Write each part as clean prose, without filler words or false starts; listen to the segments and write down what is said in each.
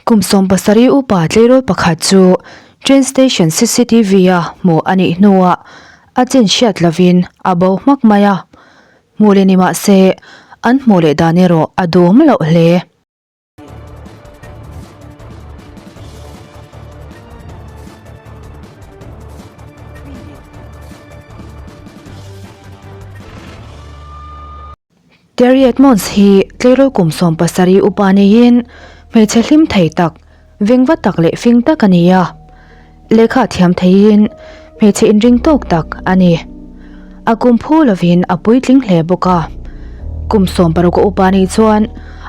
Kum 70 upa tleirawl pakhat chu train station CCTV-a hmuh a nih hnuah a chin hriat lovin a bo hmak mai a. Hmuh leh ni mah se an hmuh leh dan erawh a duhawm loh hle. Terry Edmonds hi tleirawl kum 70 upa niin hmeichhe hlim thei tak, vengva tak leh fing tak a ni a. Lehkha thiam theiin hmeichhe inring tawk tak a ni. A kum phu lovin a puitling hle bawk a. Kum 60 a upa nih chuan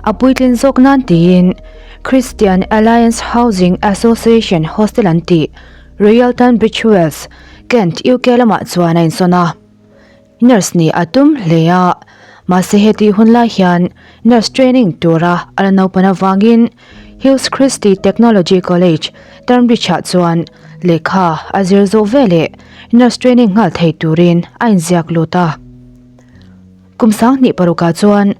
a puitlin zawk nan tiin Christian Alliance Housing Association Hostel an tih Royal Tunbridge Wells, Kent, UK lamah chuan a insawn a. Nurse nih a tum hle a, mahse hetih hun lai hian nurse training tura a la naupan avangin Hughes Christie Technology College, Turnbridge-ah chuan lehkha a zir zawh veleh nurse training nghal thei turin a inziak lut a. Kum 26 ah chuan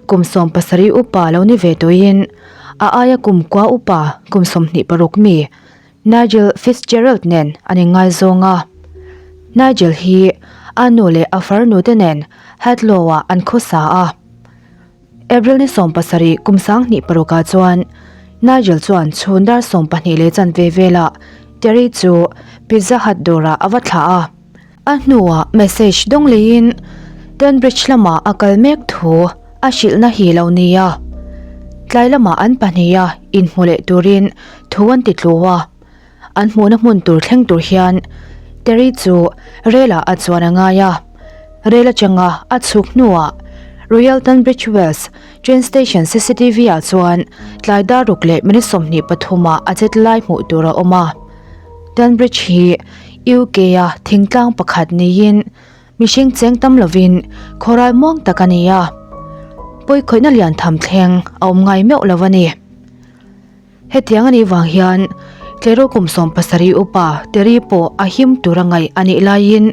kum 17 upa lo ni ve tuiin a aia kum kua upa kum 26 mi Nigel Fitzgerald nen an inngaizawng a. Nigel hi a nu leh a farnu te nen Hadlow-ah an khawsa a. April ni 17 kum 2006 ah chuan Nigel chuan chhun dar 12 leh chanve velah Terry chu Pizza Hut dawrah a va thlah a. A hnuah message dawng leiin Tunbridge lamah a kal mek thu a hrilhna hi lo ni a. Tlai lamah an pahniha inhmu leh turin thu an ti tlu a. An hmuhna hmun tur thleng tur hian Terry chu relah a chuan a ngai a. Rel atanga a chhuk hnuah Royal Tunbridge Wells train station CCTV ah chuan tlai dar ruk leh minute 23 ah a chet lai hmuh tur a awm a. Tunbridge hi UK-a thingtlang pakhat niin mihring cheng tam lovin khawrai muang tak a ni a. Pawikhawihna lian tham thleng a awm ngai meuh lo a ni. Hetiang a nih vang hian tleirawl kum 70 upa Terry pawh a him tur a ngaih a nih laiin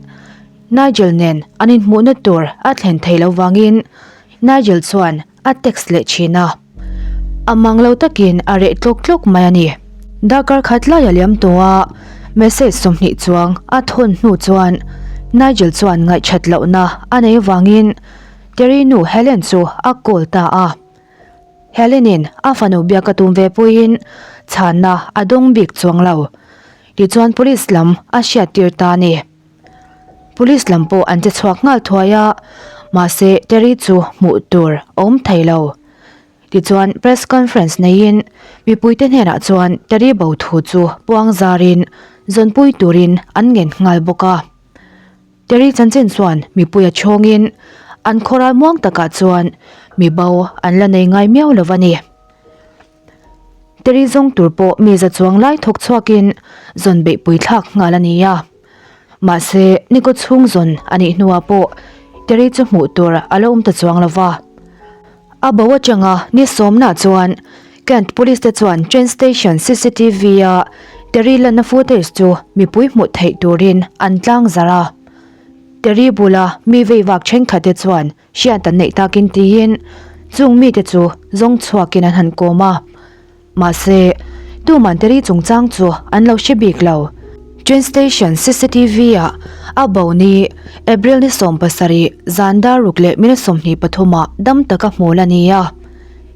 Nigel nen an inhmuhna tur a thlen thei lo vangin Nigel chuan a text leh thin a. A mang lo takin a reh tlawk tlawk mai a ni. Darkar khat lai a liam tawh a, message 20 chuang a thawn hnu chuan Nigel chuan ngaihthat lohna a nei avangin Terry nu Helen chu a call ta a. Helen-in a fanu biak a tum ve puiin chhanna a dawng bik chuang lo. Tichuan police lam a hriattir ta a ni. Police lam pawh an che chhuak nghal thuai a, mahse Terry chu hmuh tur a awm thei lo. Tichuan press conference neiin mipuite hnenah chuan Terry bo thu chu puang zarin zawnpui turin an ngen nghal bawk a. Terry chanchin chuan mipui a chhawngin an khawral muang takah chuan mi bo an la nei ngai miau lo a ni. Terry zawng tur pawh mi za chuang lai thawk chhuakin zawn beihpui thlak nghal a ni a. Mahse ni kaw chhung zawn a nih hnuah pawh Terry chu hmuh tur a lo awm ta chuang lo va. A bo atanga ni sawmna chuan Kent Police te chuan train station CCTV a Terry lanna footage chu mipui hmuh theih turin an tlang zarh a. Terry bula mi veivak thenkhat te chuan Hriat an neih takin tiin chung mite chu zawng chhuakin an han kawm a. Mahse, tuman Terry chungchang chu an lo hre bik lo. Train station CCTV ah a bo ni April ni 17 zan dar ruk leh minute 23 ah dam taka hmul a ni a.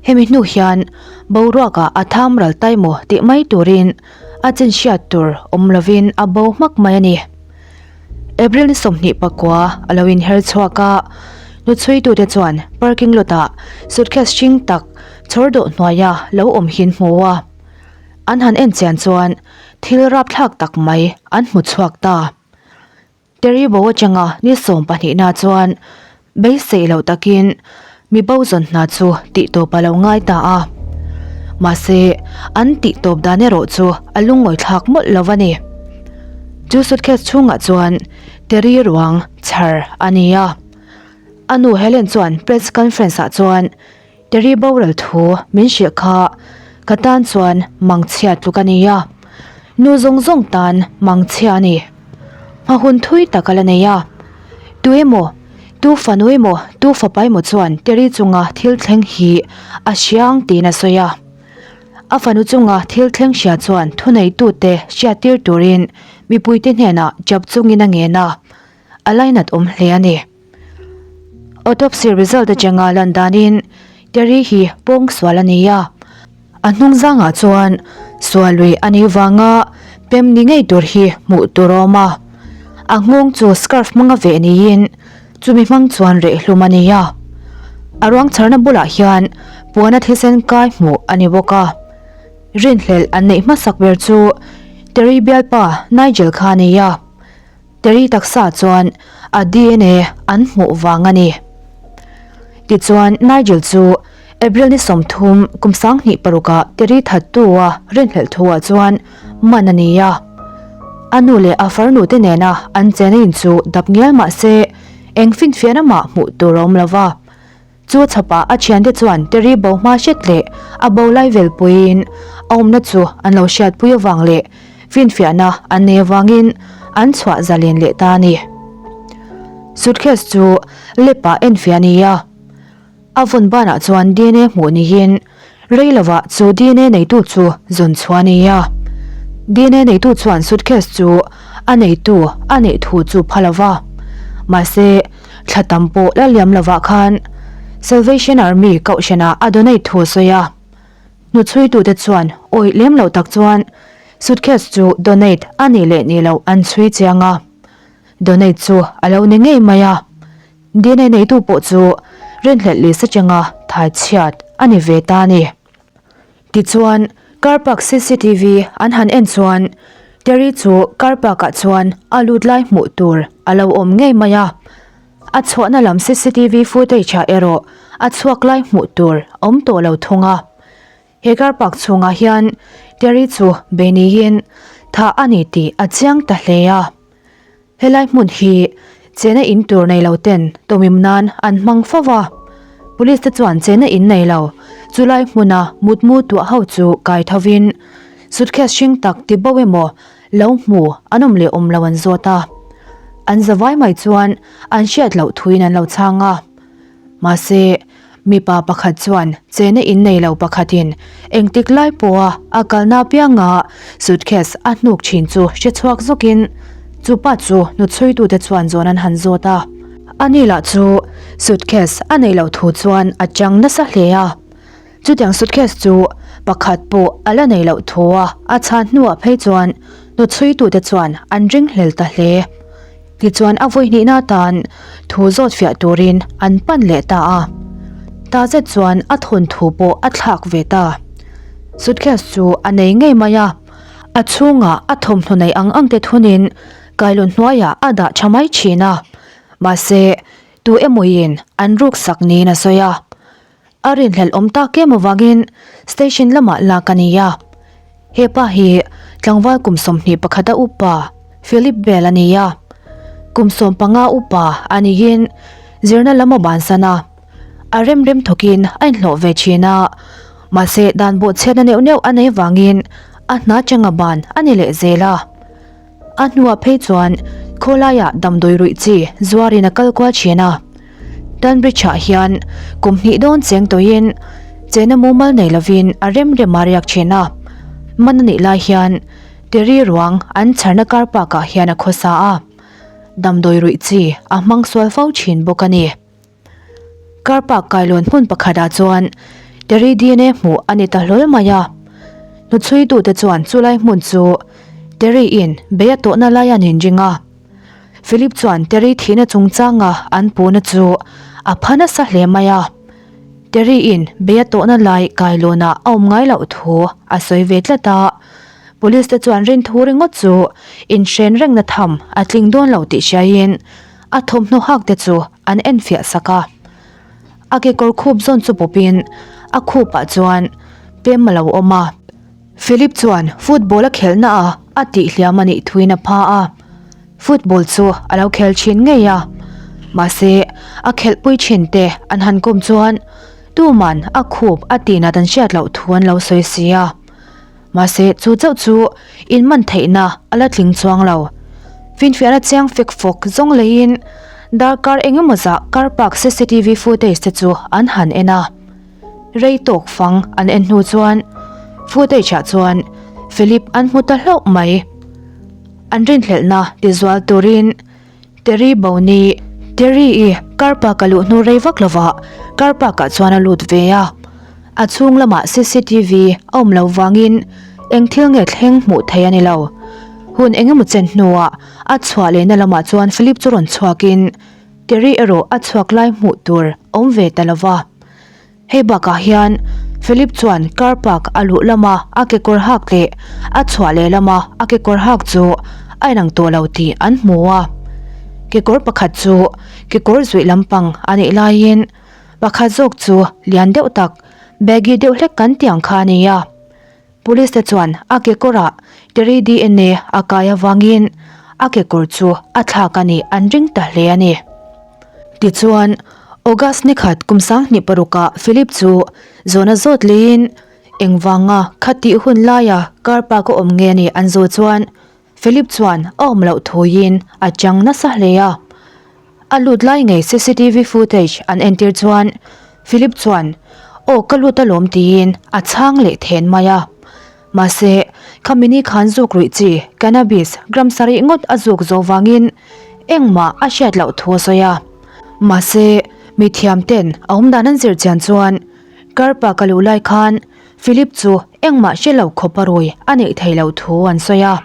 Hemi hnu hian boruakah a tham ral tai maw tih mai turin a chin hriat tur awm lovin a bo hmak mai a ni. April ni 29 a lo inher chhuak a, nu chhuitute chuan parking lot ah suitcase hring tak chhawr dawh hnuaia lo awm hi an hmu a. An han en chian chuan thil rapthlak tak mai an hmu chhuak ta. Terry bo atanga ni 12 na chuan beisei loh takin mi bo zawn hna chu tih tawp a lo ngai ta a. Mahse, an tih tawp dan erawh chu a lungawi thlak mawlh lo a ni. Chu suitcase chhungah chuan Terry ruang chhar a ni a. A nu Helen chuan press conference ah chuan Terry boral thu min hrilh kha ka tan chuan mangchhia tluk a ni a. Nu zawng zawng tan mangchhia a ni. Hma hun thui tak a la nei a. Tu emaw, tu fanu emaw, tu fapa emaw chuan Terry chunga thil thleng hi a hriang tiin a sawi a. A fanu chunga thil thleng hria chuan thuneitute hriattir turin mipuite hnenah chap chungin a ngen a, a lainat awm hle a ni. Autopsy result atanga lan danin Terry hi pawng sual a ni a, a hnung zangah chuan sual lui a nih vanga pem ni ngei tur hi hmuh tur a awm a, a nghawng chu scarf hmanga veh niin chumi hmang chuan reh hlum a ni a, a ruang chharna bulah hian puana thisen kai hmuh a ni bawk a, rinhlelh an neih hmasak ber chu Terry bialpa Nigel kha a ni a. Terry taksa chuan a dna an hmuh vang a ni. Tichuan Nigel chu April ni 30 kum 2006 ah Terry thattu a rinhlelh thu ah chuan man a ni a. A nu leh a farnu te nena an chena in chu dap ngial mah se eng finfiahna mah hmuh tur a awm lo va. Chu chhapah a thiante chuan Terry bo hma hret leh a bo lai vel puiin a awmna chu an lo hriatpui avang leh finfiahna an nei avangin an chhuah zalen leh ta a ni. Suitcase chu lap-ah enfiah a ni a, a vawn banah chuan dna hmuh niin Rei lovah chu dna neitu chu zawn chhuah a ni a. Dna neitu chuan suitcase chu a neitu a neih thu chu pha lova. Mahse, thla tam pawh la liam lovah khan Salvation Army kohhranah a donate thu a sawi a. Hnuchhuitute chuan awih lem loh tak chuan suitcase chu donate a nih leh nih loh an chhui chiang a. Donate chu a lo ni ngei mai a. Dna neitu pawh chu rinhlelh leh atanga thai chhiat a ni ve ta a ni. Tichuan, car park cctv an han en chuan Terry chu car park ah chuan a lut lai hmuh tur a lo awm ngei mai a. A chhuahna lam cctv footage ah erawh a chhuak lai hmuh tur a awm tawh lo thung a. He car park chhungah hian Terry chu bei niin thah a ni tih a chiang ta hle a. Helai hmun hi chena in tur nei lo ten tawmim nan an hmang fo va, Police te chuan chena in nei lo, chulai hmuna mutmu tuah ho chu kai thovin suitcase hring tak ti bo emaw lo hmu an awm leh awm lo an zawt a, an zavai mai chuan an hriat loh thuin an lo chhang a. Mahse, mipa pakhat chuan chena in nei lo pakhatin engtik lai pawha a kalna apianga suitcase a hnuk thin chu hre chhuak zawkin chupa chu hnuchhuitute chuan zawn an han zawt a. Ani lah chu suitcase a nei loh thu chuan a chang nasa hle a. Chutiang suitcase chu pakhat pawh a la nei loh thu a a chhan hnuah phei chuan hnuchhuitute chuan an ringhlel ta hle. Tichuan a vawi hnihna atan thu zawt fiah turin an pan leh ta a. Ta zet chuan a thawnthu pawh a thlak ve ta. Suitcase chu a nei ngei mai a, a chhungah a thawmhnaw nei ang ang te thunin kailawn hnuaiah a dah tha mai thin a, mahse tu emawin an ruksak niin a sawi a. A rinhlelh awm tak em avangin station lamah lak a ni a. He pa hi tlangval kum 21 a upa Philip Bell a ni a. Kum 15 upa a niin zirna lam a bansan a. A rem rem thawkin a inhlawh ve thin a. Mahse dan bawhchhiatna neuh neuh a nei vangin a hna changa ban a ni leh zel a. A hnuah phei chuan khawlaiah damdawi ruih chi zuarin a kal kual thin a. Tunbridge-ah hian kum hnih dawn cheng tawhin chena mumal nei lovin a rem rem a riak thin a. Man a nih lai hian Terry ruang an chharna car park-ah hian a khawsa a. Damdawi ruih chi a hmang sual fo thin bawk a ni. Car park kailawn hmun pakhatah chuan Terry dna hmuh a ni ta hlawl mai a. Hnuchhuitute chuan chulai hmun chu Terry in bei a tawhna lai an inring a. Philip chuan Terry thihna chungchanga an puhna chu a pha nasa hle mai a. Terry in bei a tawhna lai kailawnah a awm ngai loh thu a sawi ve tlat a. Police te chuan rinthu ringawt chu inhren rengna tham a tling dawn lo tih hriaiin a thawmhnaw hak te chu an enfiah sak a. A kekawr khup zawn chu pawpin a khupah chuan pem a lo awm a. Philip chuan football a khelhna ah a tihhliam a nih thuin a pha a. Football chu a lo khel thin ngei a. Mahse, a khelhpui thin te an han kawm chuan tuman a khup a tihnat an hriat loh thu an lo sawi si a. Mahse, chu chauh chu inman theihna a la tling chuang lo. Finfiahna chiang fek fawk zawng leiin darkar eng emaw zah car park cctv footage te chu an han en a. Rei tawk fang an en hnu chuan. Footage ah chuan Philip an hmu ta hlauh mai. An rinhlelhna tizual turin Terry Boni, Terry-i car park a luh hnu rei vak lovah car park ah chuan a lut ve a. A chhung lamah cctv a awm lo vangin eng thil nge thleng hmuh theih a ni lo. Hun eng emaw chen hnuah a chhuah lehna lamah chuan Philip chu rawn chhuakin Terry erawh a chhuak lai hmuh tur awm ve ta lova. Hei bakah hian Philip chuan car park a luh lama a kekawr hak leh a chhuah leh lama a kekawr hak chu a inang tawh lo tih an hmu a. Kekawr pakhat chu kekawr zuih lampang a nih laiin pakhat zawk chu lian deuh tak baggy deuh hlek kan tih ang kha a ni a. Police te chuan a kekawrah Terry dna a kai avangin a kekawr chu a thlak a nih an ring ta hle a ni. Tichuan, August ni khat kum 2006 ah Philip chu zawhna zawt leiin engvanga khatih hun laia car park a awm nge a nih an zawh chuan Philip chuan a awm loh thuiin a chang nasa hle a. A lut lai ngei cctv footage an entir chuan Philip chuan Aw ka lut alawm tiin a chhang leh then mai a. Mahse, khami ni khan zuk ruih chi cannabis gram sarih ngawt a zuk zawh vangin engmah a hriat loh thu a sawi a. Mahse, mithiam ten a awmdan an zir chian chuan Karpa ka luh lai khan Philip chu engmah hre lo khawp a rui a neih theih loh thu an sawi a.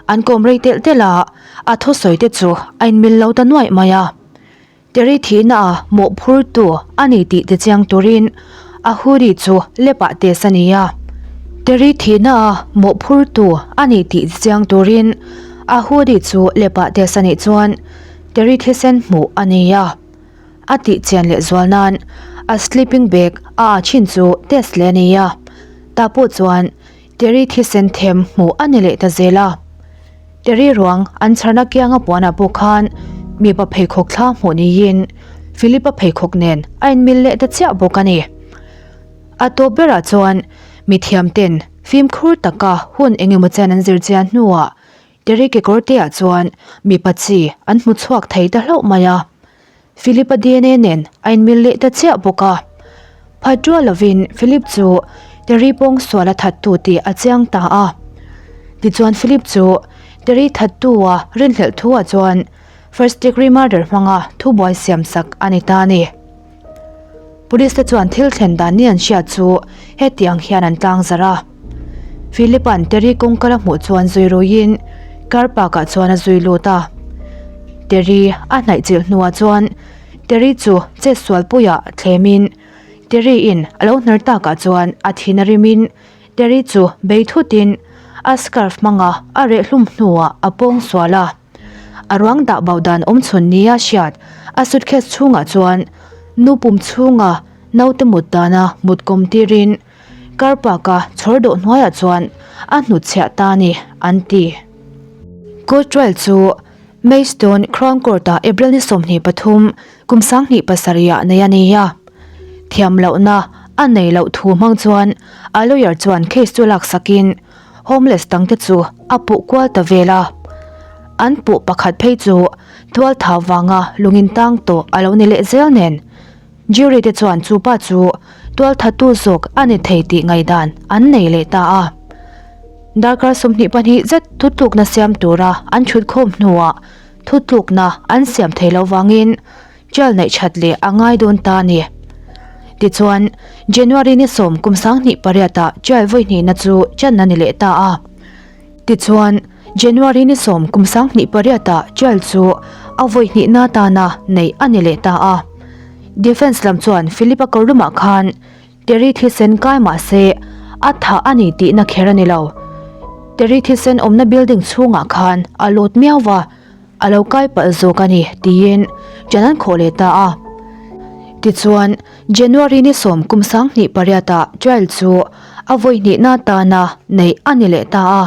An kawm rei telh telh a, a thusawi te chu a inmil lo ta nuaih mai a. Terry thihna a mawhphurtu a ni tih ti chiang turin a hoodie chu lepah test a ni a. Terry thihna a mawhphurtu a ni tih ti chiang turin a hoodie chu lepah test a nih chuan Terry thisen hmuh a ni a. A tih chian leh zual nan a sleeping bag a ah thin chu test leh a ni a. Tah pawh chuan Terry thisen them hmuh a ni leh ta zel a. Terry ruang an chharna kianga puanah pawh khan mipa pheikhawk thla hmuh niin Philip-a pheikhawk nen a inmil leh ta chiah bawk a ni. A tawp berah chuan mithiam ten fimkhur taka hun eng emaw chen an zir chian hnuah Terry kekawrteah chuan mipa chi an hmu chhuak thei ta hlauh mai a. Philip-a dna nen a inmil leh ta chiah bawk a. Phat rual lovin Philip chu Terry pawng sual a thattu tih a chiang ta a. Tichuan Philip chu Terry thattu-a rinhlelh thu-ah chuan first degree murder hmanga thubuai siam sak a ni ta a ni. Police te chuan thil thlen dan ni an hriat chu hetiang hian an tlang zarh a. Philip-a'n Terry kawngkal a hmuh chuan zui ruiin car park ah chuan a zui lut a. Terry a hnaih chilh hnuah chuan Terry chu chet sualpuiah thlemin Terry-in a lo hnar takah chuan a thin a rimin Terry chu bei thutin a scarf hmanga a reh hlum hnuah a pawng sual a. A ruang dah bau dan awm chhun nia hriat a suitcase chhungah chuan nu pum chhunga naute mut dana mut kawm tirin car park a chhawr dawh hnuaiah chuan a hnutchhiah ta a ni an ti. Court trial chu Maidstone Crown Court ah April ni 23 kum 2007 ah nei a ni a. Thiam lohna a nei loh thu hmang chuan a lawyer chuan case chu laksakin Homeless dangte chu a puh kual ta vel a, an puh pakhat phei chu tualtha vanga lungin tang tawh a lo ni leh zel nen. Jury te chuan chu pa chu tualthatu zawk a ni thei tih ngaihdan an nei leh ta a. Darkar 22 zet thutlukna siam tura an thutkhawm hnuah thutlukna an siam thei lo vangin Jail neih that leh a ngai dawn ta a ni. Tichuan, January ni sawm kum 2008 ah jail vawi hnihna chu chan a ni leh ta a. Tichuan, January ni sawm kum 2008 ah jail chu a vawi hnihna atana neih a ni leh ta a. Defence lam chuan Philip-a kawrlumah khan Terry thisen kai mah se a tha a ni tihna kher a ni lo. Terry thisen awmna building chhungah khan a lut miau va. A lo kai palh zawk a ni, tiin ṭan an khawh leh ta a. Tichuan, January ni sawm kum 2008 ah trial chu a vawi hnihna atana neih a ni leh ta a.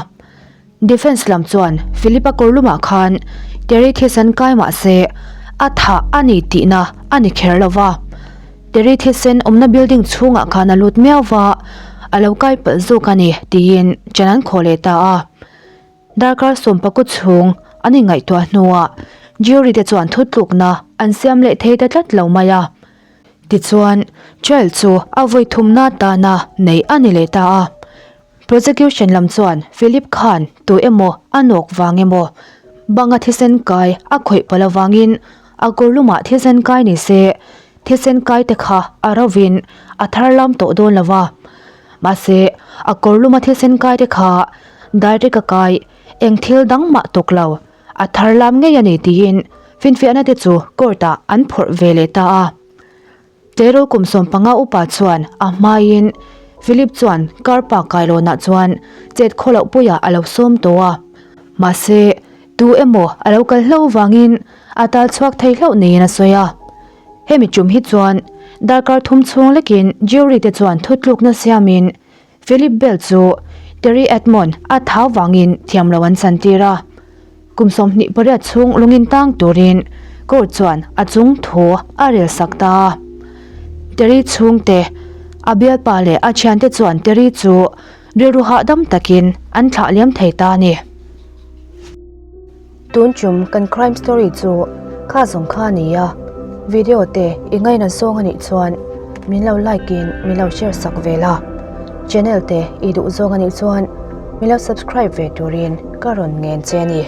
Defence lam chuan Philip-a kawrlumah khan Terry thisen kai mah se a thah a ni tihna a ni kher lo va. Terry thisen awmna building chhungah khan a lut miau va, a lo kai palh zawk a ni, tiin ṭan an khawh leh ta a. Darkar sawmpaku chhung an inngaihtuah hnuah jury te chuan thutlukna an siam leh thei ta tlat lo mai a. Tichuan, trial chu a vawi thumna atana neih a ni leh ta a. Prosecution lam chuan Philip khan tu emaw a nawk vang emaw banga thisen kai a khawih palh avangin a kawr lumah thisen kai ni se thisen kai te kha a rovin a thar lam tawh dawn lo va. Mahse a kawr luma thisen kai te kha direct a kai eng thil dang mah tawk lo a thar lam ngei a ni tiin finfiahna te chu court ah an phawrh ve leh ta a. Tleirawl kum 15 upa chuan a hmaiin Philip chuan car park kailawnah chuan chet khawloh puiah a lo sawm tawh a. Mahse, tu emaw a lo kal hlauh vangin a tal chhuak thei hlauh niin a sawi a. Hemi tum hi chuan darkar thum chhung lekin jury te chuan thutlukna siamin Philip Bell chu Terry Edmond a thau vangin thiam lo an chantir a. Kum 28 chhung lungin tang turin court chuan a chung thu a rel sak ta a. Terry chhungte, a bialpa leh a thiante chuan Terry chu rilru hahdam takin an thlah liam thei ta a ni. Tun tum kan crime story chu kha zawng kha a ni a, video te i ngaina zawng a nih chuan min lo like in min lo share sak ve la, channel te i duh zawng a nih chuan min lo subscribe ve turin ka rawn ngen che a ni.